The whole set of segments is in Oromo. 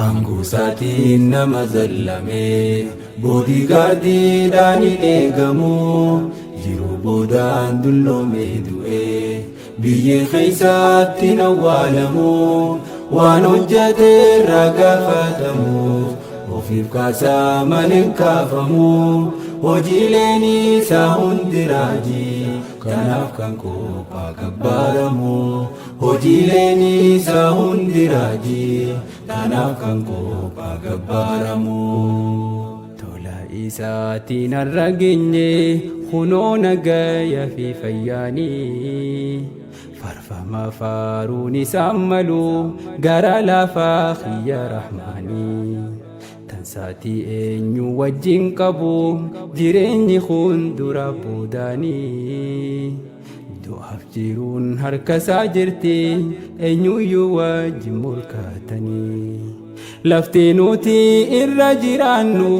Aangoo isaatiin nama zallamee boodigaardiidhaan hin eegamu. Jiruu boodaan dulloomee du'ee biyyee keessaatti hin awwaalamu. Waan hojjete irraa gaafatamuuf ofiif kaasaa malee hin kaafamu. Hojiileen isaa hundi raajii kanaaf kan qophaa gabbaaramu. Hojiileen isaa hundi raajii kanaaf kan qophaa gabbaaramu. Tola isaatiin har'a geenye kunoo nagaya fi fayyaanii. Farfama faaruun isaan malu gara lafaa kiyya rahmaanii. Tansaatii eenyu wajjin qabu jireenyi kun dura boodaanii. Du'aaf jiruun harka isaa jirti eenyuyyuu wajjin morkatanii. Lafti nuti irra jiraannu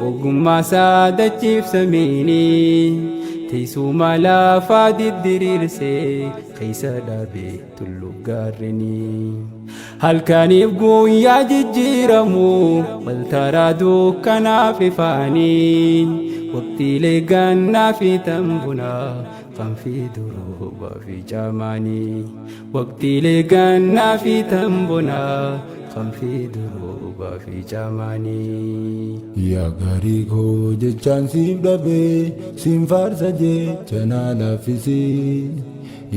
ogummaa isaa dachiifsamiini. Teessuma lafaa diddiriirsee keessa dhaabee tulluu gaarrenii. Halkaniif guyyaa jijjiiramu waltaraa dukkanaaf ifaanii. Waqtiilee gannaa fi tambunaa kan fi durooba fi caamaanii. Waqtiilee gannaa fi tambunaa kan fi durooba fi caamaanii. Yaa gaarii koo jechaan siif dhabee siin faarsa jecha naa laaffisii.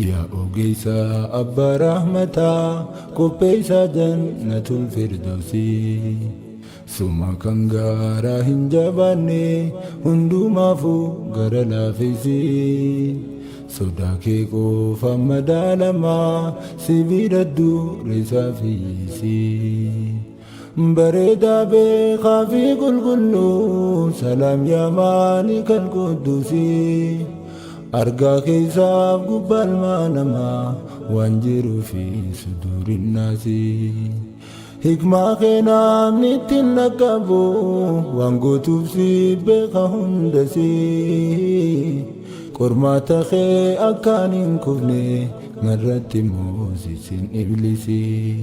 Yaa ogeessa abbaa rahmataa qopheessaa jannatul firdawsii. Suma kan gaaraa hin jabaanne hundumaafuu gara laafisii. Sodaa kee qofa madaalamaa sibiila dureessaa fiisii. Bareedaa beekaa fi qulqulluu salaam yaa maalikal quddusii. Argaa keessaaf gubbaa ilmaa namaa waan jiruu fi sudurinnaasii. Hikmaa kee namni ittiin dhaqqabu waan gootuuf si beeka hundasii. Qormaata kee akkaan hin kufne narratti moosisin iblisii.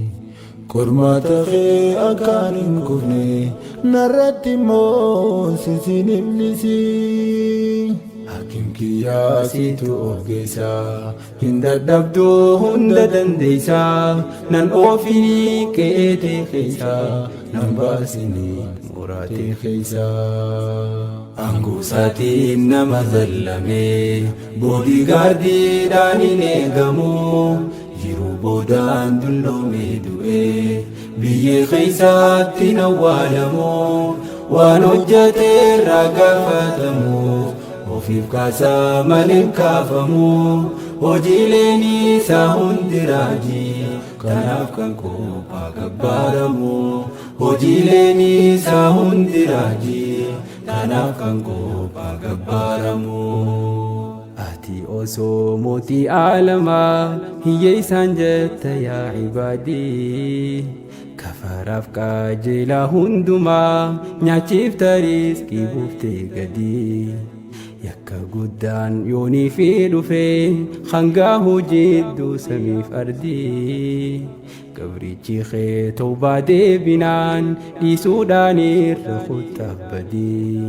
Qormaata kee akkaan hin kufne narratti moosisin iblisii. Hakim kiyyaa siitu ogeessaa hin dadhabduu hunda dandeessaa nan oofinii qe'eetee keessaa nan baasinii muraatee keessaa. Aangoo isaatiin nama zallamee boodigaardiidhaan hin eegamu. Jiruu boodaan dulloomee du'ee biyyee keessaatti hin awwaalamu. Waan hojjete irraa gaafatamuuf ofiif kaasaa malee hin kaafamu. Hojiileen isaa hundi raajii kanaaf kan qophaa gabbaaramu. Hojiileen isaa hundi raajii kanaaf kan qophaa gabbaaramu. Ati osoo mootii aalamaa hiyyeessaan jetta yaa ibaadii. Kafaraaf qajeelaa hundumaa nyaachiifta riiskii buuftee gadi. Yakka guddaan yoonii fi dhufee hangaa hojiidduu samiif ardii. Gabrichi kee tawbaa deebinaan dhiisuudhaan irra kuttabbadii.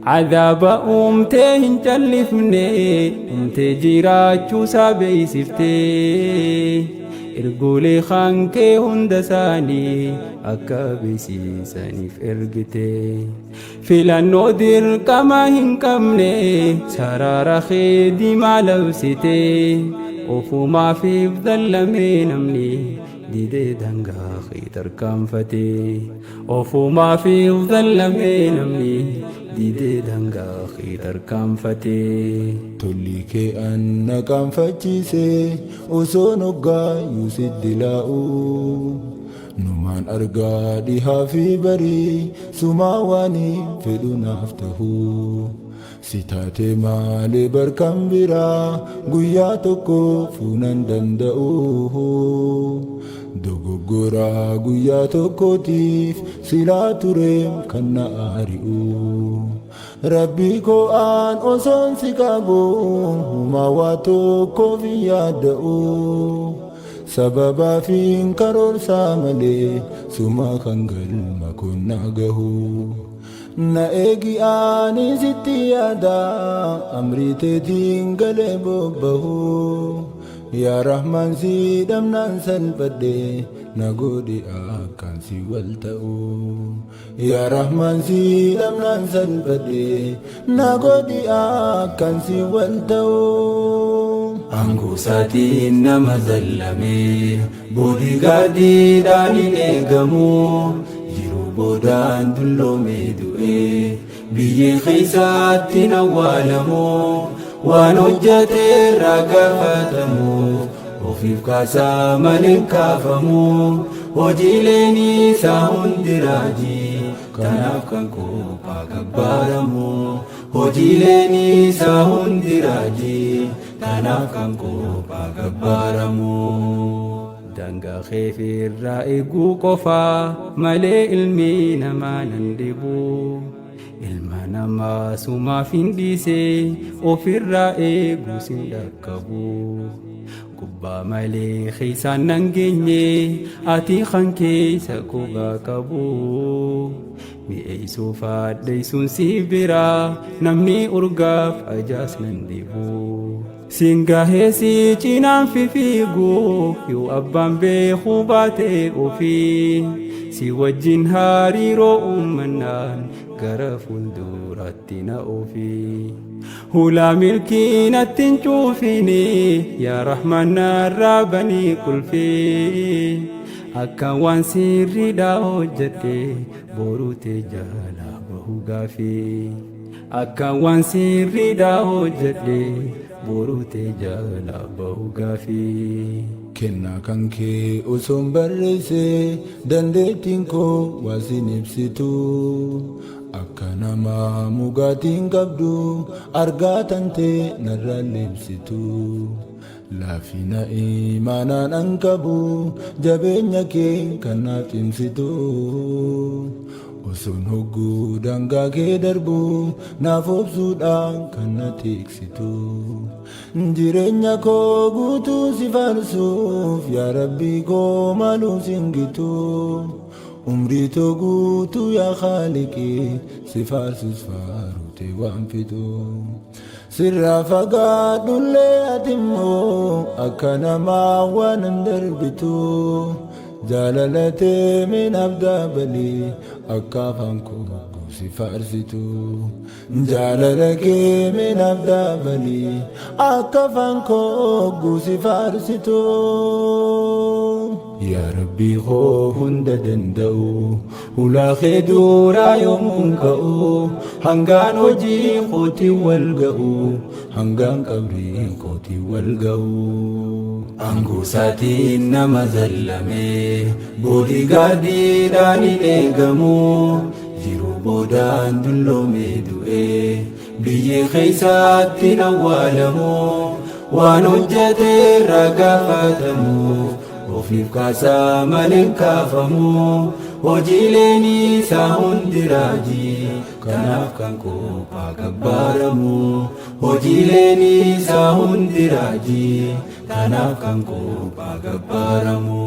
Cadaaba uumtee hin callifne uumtee jiraachuusaa beeksiftee. Ergoolee kaankee hunda isaanii akka beeksisaniif ergite. Filannoo dirqama hin qabne sarara kee diimaa labsite. Ofumaaf dallamee namni didee dangaa kee tarkaanfate. Ofumaaf dallamee namni didee dangaa kee tarkaanfate. Tolli kee anna qaanfachiise osoo noggaayyuu sitti laa'u. Numaan argaa dhihaa fi barii sumaa waan fedhu naaf ta'u. Si taate maalee barkan biraa guyyaa tokko fuunan danda'u. Dogoggoraa guyyaa tokkootiif silaa tureem kan na ari'u. Rabbi koo aan osoon si qabu humaa waa tokkoof hin yaadda'u. Sababaa fi karoorsaa malee suma kan galma kun na gahu. Na eegi ani sitti yaada amrii teetiin galee bobbahu. Yaa Rahmaan si dhabnaan salphadhe na godhi akkaan si wal ta'u. Yaa Rahmaan si dhabnaan salphadhe na godhi akkaan si wal ta'u. Aangoo isaatiin nama zallamee boodigaardiidhaan hin eegamu. Jiruu boodaan dulloomee du'ee biyyee keessaatti hin awwaalamu. Waan hojjete irraa gaafatamu ofiif kaasaa malee hin kaafamu. Hojiileen isaa hundi raajii kanaaf kan qophaa gabbaaramu. Hojiileen isaa hundi raajii kanaaf kan qophaa gabbaaramu. Daangaa kee irraa eeguu qofaa malee ilmi namaa nan dhibu. Ilma namaa sumaaf hin dhiise ofirraa eeguus hin dhaqqabu. Gubbaa malee keessaan nan geenye ati kan keessa quba qabu. Mi'eessuu faadheessuun si bira namni urgaaf ajaas nan dhibu. Siin gahee si cinaan fifiigu yoo abbaan beekuu baate ofii. Si wajjin hariiroo uumannaan gara fuulduraatti na ofi. Hulaa milkii natti hin cuufini yaa Rahmaan narraa banii qulfii. Akka waan sirriidhaa hojjedhe boruu tee jalaa bahu gaafii. Akka waan sirriidhaa hojjedhe boruu tee jalaa bahu gaafii. Kennaa kan kee osoon barreesse dandeettiin koo waa sin ibsitu. Akka nama mugaatiin qabdu argaa tantee narraa libsitu. Laafina imaanaan an qabu jabeenya kee kan naaf cimsitu. Osoon hogguu daangaa kee darbu naaf obsuudhaan kan na tiksitu. Jireenya koo guutuu si faarsuuf yaa Rabbii koo maaluu sin gitu. Umrii too guutuu yaa Khaaliqii si faarsus faarutee waan fitu. Sirraa fagaadhullee ati immoo akka namaa waan hin darbitu. Jaalalatee minaaf dabalii akka afaan koo si faarsitu. Jaalala kee minaaf dabalii akka afaan koo si faarsitu. Yaa Rabbii koo hunda danda'u hulaa kee duraa yoomuun ka'u hangaan hojii kootii wal ga'u hangaan qabrii kootii wal ga'u. Aangoo isaatiin nama zallamee boodigaardiidhaan hin eegamu. Jiruu boodaan dulloomee du'ee biyyee keessaatti hin awwaalamu. Waan hojjete irraa gaafatamu ofiif kaasaa malee hin kaafamu. Hojiileen isaa hundi raajii kanaaf kan qophaa gabbaaramu. Hojiileen isaa hundi raajii kanaaf kan qophaa gabbaaramu.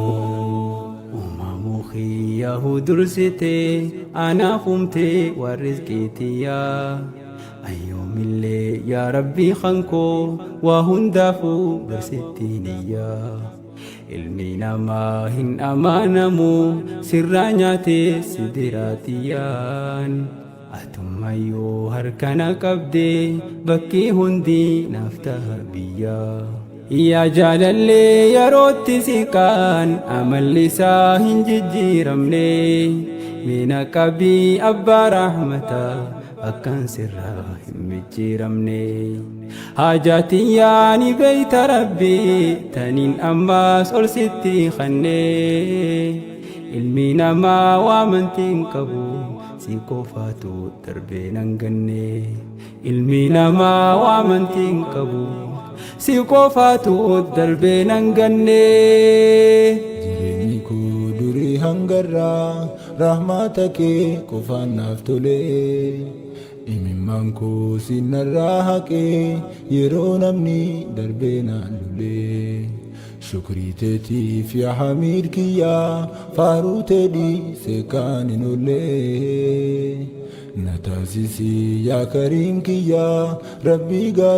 Uumamuu kiyyahu dursitee anaaf uumtee waan rizqii tiyyaa. Ayyoomillee yaa Rabbii kan koo waa hundaafuu barsittiin iyyaa. Ilmi namaa hin amanamu sirraa nyaatee si biraatiyyaan. Atummayyuu harkana qabdee bakki hundi naaf ta'a biyyaa. Yaa jaalallee yerootti siqaan amalli isaa hin jijjiiramne. Mina qabii abbaa rahmataa akkan sirraa hin micciiramne. Haajaatiin yaani beeyta rabbii taniin ammaas ol sitti kanne. Ilmi namaa waamantiin qabu si qofaatu darbee nan ganne. Ilmi namaa waamantiin qabu si qofaatu darbee nan ganne. Jireenyi koo durii hangarraa rahmata kee qofaan naaf tole. Imimmaan koo sinarraa haqee yeroo namni darbee naan lole. Shukrii teetiif yaa hamiid kiyyaa, faaruu tee dhiisee kaan hin oollee. Na taasisi yaa kariim kiyyaa, Rabbii gaarii.